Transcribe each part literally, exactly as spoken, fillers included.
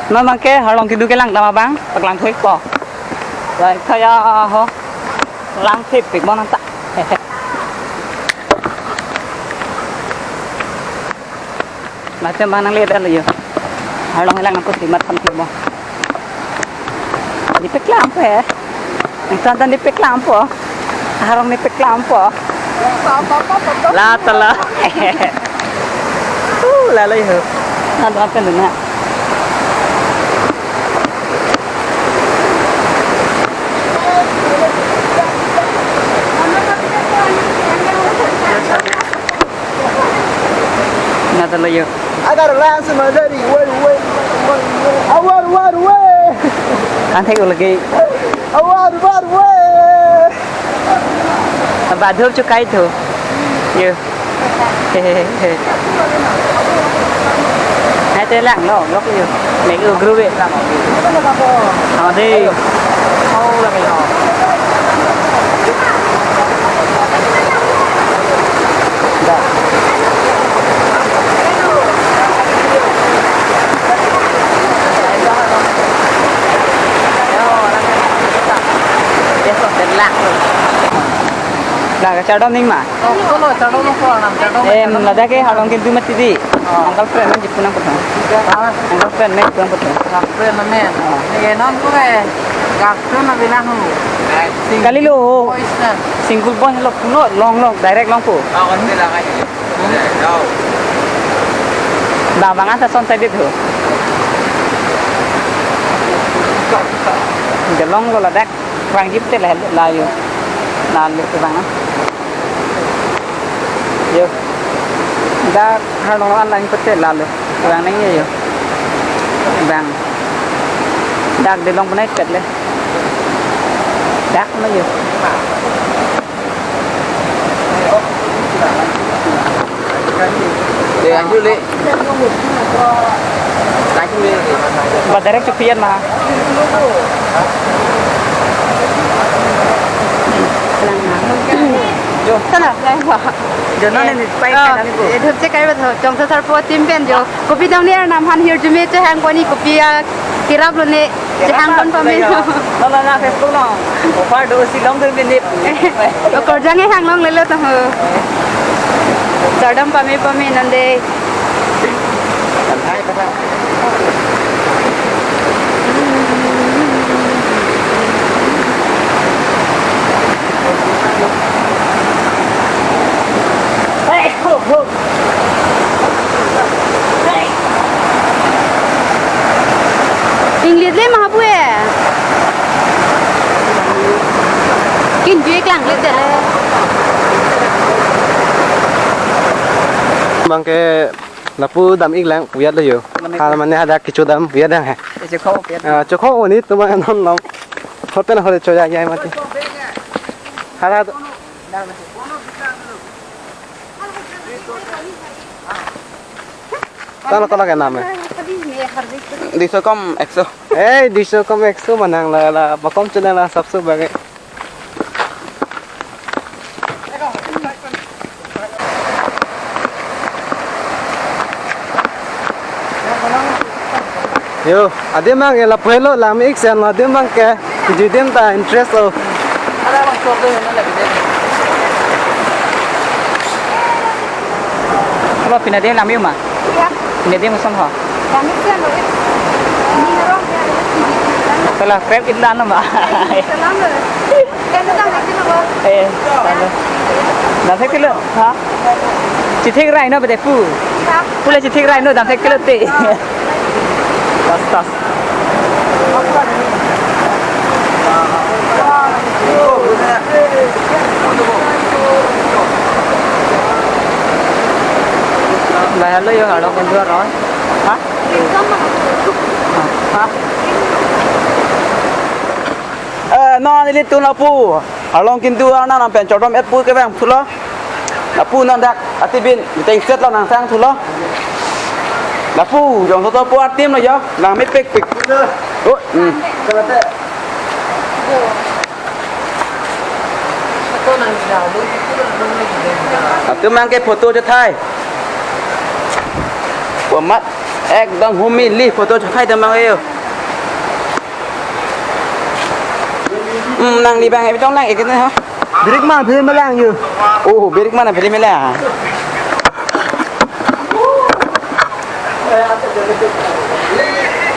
Non abangke Harlong Kintu kelang dam abang, paklangthupo. Wai, kaya ho. Langthipik bon anta. Mate manang le dal yo. Harlong lang ko si mat pon mo. Di peklang pe. Ang tanda di peklang po. Harlong di peklang po. La tala. Uh, lalo yo. Nado akan dun na. Nata lo yo. Agar langsung madari, wai, wai, wai, wai, wai. Awar, war, wai. Kan thek lagi. Awar, war, wai. Badhup chukai thu. Yo. Hehehe. Hai te lang lo, lok yo. Mek yo gru be. Hadi. Lah, kachardom ning ma? Oh, kono chardom ko anam chardom. Em, ladak ke Harlong Kintu mati di. Oh. Uncle friend nang jipu nangpo. Ha? Uncle friend nang jipu nangpo. Uncle friend nang. Oh. Ye non ko eh. Uncle friend nang bilang hu. Kalilo. Boys na. Single boy lo puno long long direct longpo. Oh, kan bilang aja. Bang bang asa son tadi tu. Jalong lo ladak. Bang jip te la la yo. La lo ke bang. Yo. Dak Harlong an lang pete la lo. Bang nang yo. Bang. Dak de long penai pet le. Dak na yo. Ba direct ke pian ma. Sana. Jo, non ni pai ka ni ko. Eh, dhop che kai ba tho, Jongsa Sarpo team pen jo. Kopi dong ni arnam han hirjume chehang poni kopi a kirap lo ne. Chehang pon pame. No, no, no, Facebook no. Offer do si long dur minute. Okorjang e hang long lelo to ho. Chardom pame pame nande. English le mahabu e. Kin jui klang le tele. Bangke lapu dam ik lang puyat lo yo. Ha mane hadak kecho dam puyat dang he. Kecho ko puyat. Ah, chokho oni tuma non nom. Hotel hore choya ya mati. Hala. Talo kola ke nam e? Duiso kom ekso. Eh, duiso kom ekso manang la la bakom chuna la sabso bage. Yo, adim bang ke lapu helo lam ik sen adim bang ke judim ta interest o. Lo pina de lam yuma. Ya. Pina de muson ho. Kami sen lo. Ini rong ya. Telah krep itla nama. Salam lo. Eh, lalu. Dam thek kilo. Ha? Chithek rai no bede pu. Ha? Pula chithek rai no dam thek kilo te. Tas, tas. Bahalo yo halo konduar ron. Ha? Ha? Eh, non ilitum lapu. Harlong Kintu arnam pen chardom et pu kevang pulo. Lapu non dak atibin miteng set lo nang sang pulo. Lapu Jongsa Sarpo atim lo yo, nang mepek pek. Oh, hmm. Latum bangke photo chethai. Wamat. Ekdom humili photo chothai dam bang yo. Hmm, nangli bang, eh, tong nang, eh, kene ha. Birik ma, birik ma lang yo. Oh, birik ma na, birik ma lang.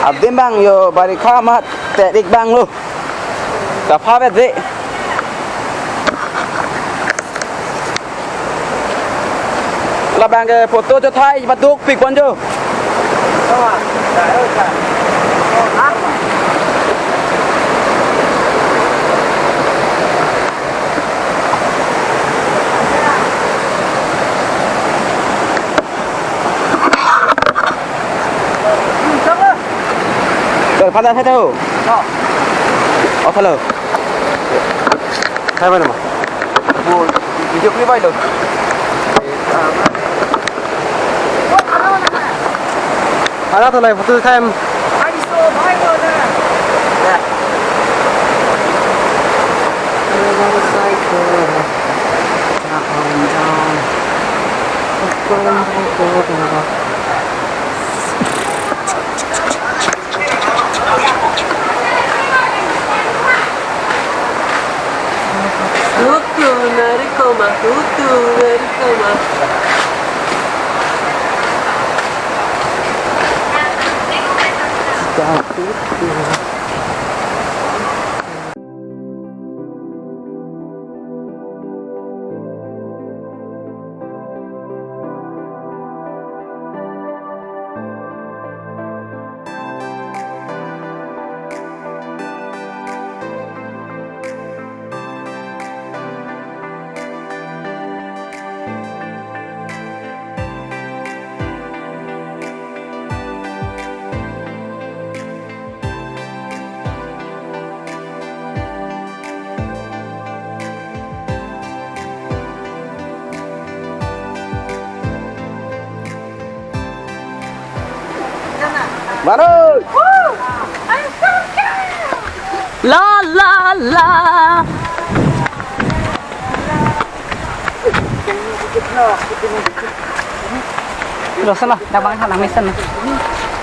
Adim bang yo, barikha mat, terik bang lo. Kapha bet ve. Labang ke photo chothai paduk pik pon jo. Tor pada sa tahu. Oh, hello. Hai mana ma? Bu, video clip aja lo. Ada tuh live tuh time. Tutu narikoma, tutu narikoma. Mano! La la la. Lo sana, dabang sana mesen.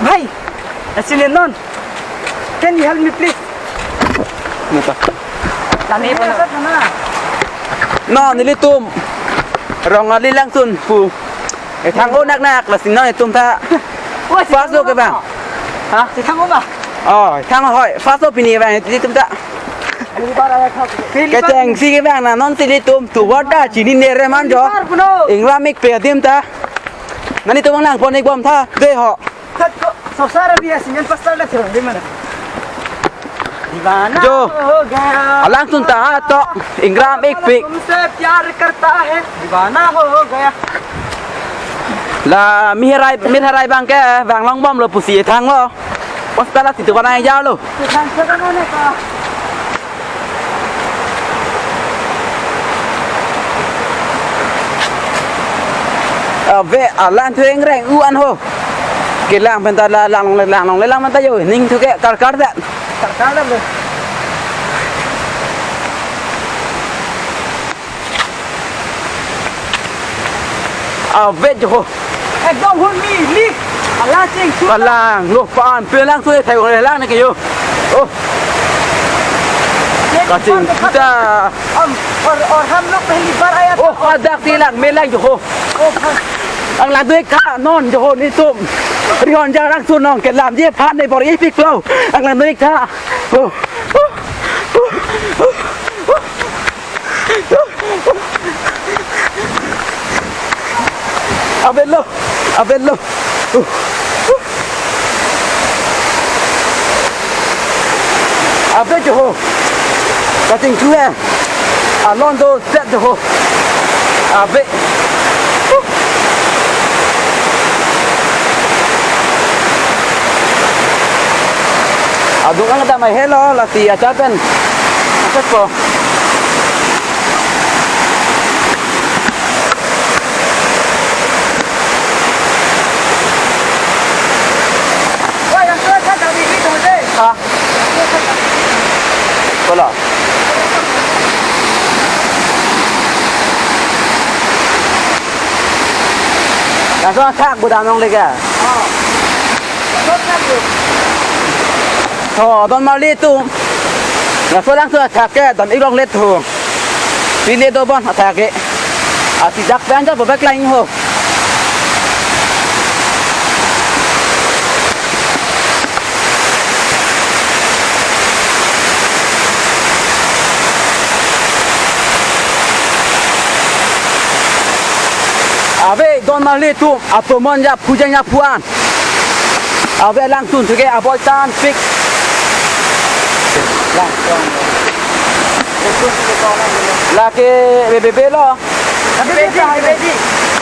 Bhai, asli non. Can you help me, please? Neta. Lami pon. No, nelitum. Rong ali langsun pu. Eh, thang-o nak nak, lasi non itum ta. Wah, first lo ke bang. Ha? Si thang-o ba? Oh, thang hoi. First lo pini bang, nelitum ta. Kechengsi ke bang, na non si nelitum. Tu water chini nere man jo. Ingram ik pe adim ta. Nani tum nang pon ik bom tha. De ho. Sat ko, sosar abhi hai, singin pasal le thirong di mana? Deewana jo. Ho gaya. Alangsun ta ha to, ingram ik pik. Tumse pyar karta hai, deewana ho gaya. La miherai, miherai bang ke, bang long bom lo pusi thang lo. Pasal la situ bana ya lo. Thang se bana ne ka. Ave alang thu engreng u an ho. Kelang pen ta la lang long le lang long le lang pen ta jo ning thu ke kar kar da. Kar kar da le. Ave jo ho. Ekdom hun mi li. Ala ching su. Kalang lo pan pelang su thai ong lang ne ke yo. Oh. Kaching kita. Om, aur, aur hum log pehli baar aaya tha. Oh, adak ti lang me lang jo ho. Oh, ha. Ang lang tu ik tha non jo ho nelitum. Rihon jang rang su nong kelam je phan ne bor ipik lo. Ang lang tu ik tha. Oh. Ave lo, ave lo. Ave jo ho. Kaching thu hai. Alon do set jo ho. Ave. Adung ang ta mai helo lasi achapen. Achat po. Wah, yang tua kan dari itu deh. Ah. Bola. Langsung attack bu damlong lega. Oh. To, don marli atum. Laso alangtum athak ke don-ik longle tho. Pine dobom athak ke. Ati dak pen ja bobek lang ho. Ave don marli atum, atomon ja phu jang ja phu-an. Ave alangtum thuke abol tanpik. Lake bebe lo.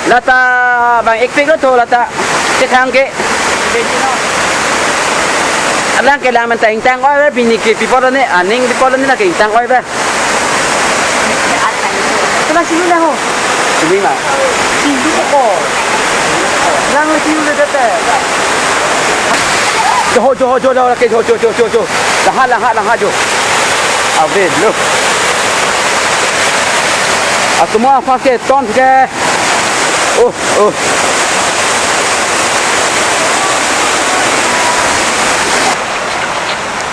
Lata bang-ikpik lo tho lata. Chethang ke. Alang kelang men ta ingtang oi ver, pini ke pi apot lo ne, aning pi apot lo ne, lake ingtang oi ver. Kena sini na ho. Sini na. Sini ko. Lang lagi udah dete. Jo, jo, jo, jo, lake jo, jo, jo, jo, jo. Laha, laha, laha jo. Ave lo. Atum aphan ke ton ke. Oh, oh.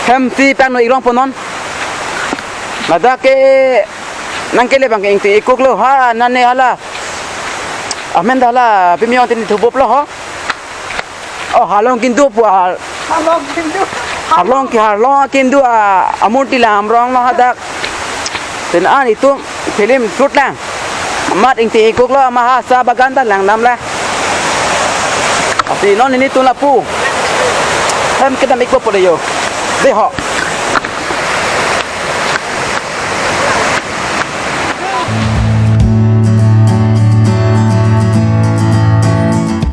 Hem si pangno-ik longpo non. Ladak ke nangkele abang ke ingti-ik kok lo ha, nane hala. Amen hala pimi ong tin thubop lo ho. Oh, halong kintu pu a. Halong kintu. Halong ke halong kintu a, amurti lam rong lo hadak. Pen an itum film shoot lang. Amat ingti-ik kok lo, ama ha sa bagan ta langdam la. Ati non nelitum lapu. Hem kedam-ikpo po de yo. De ho.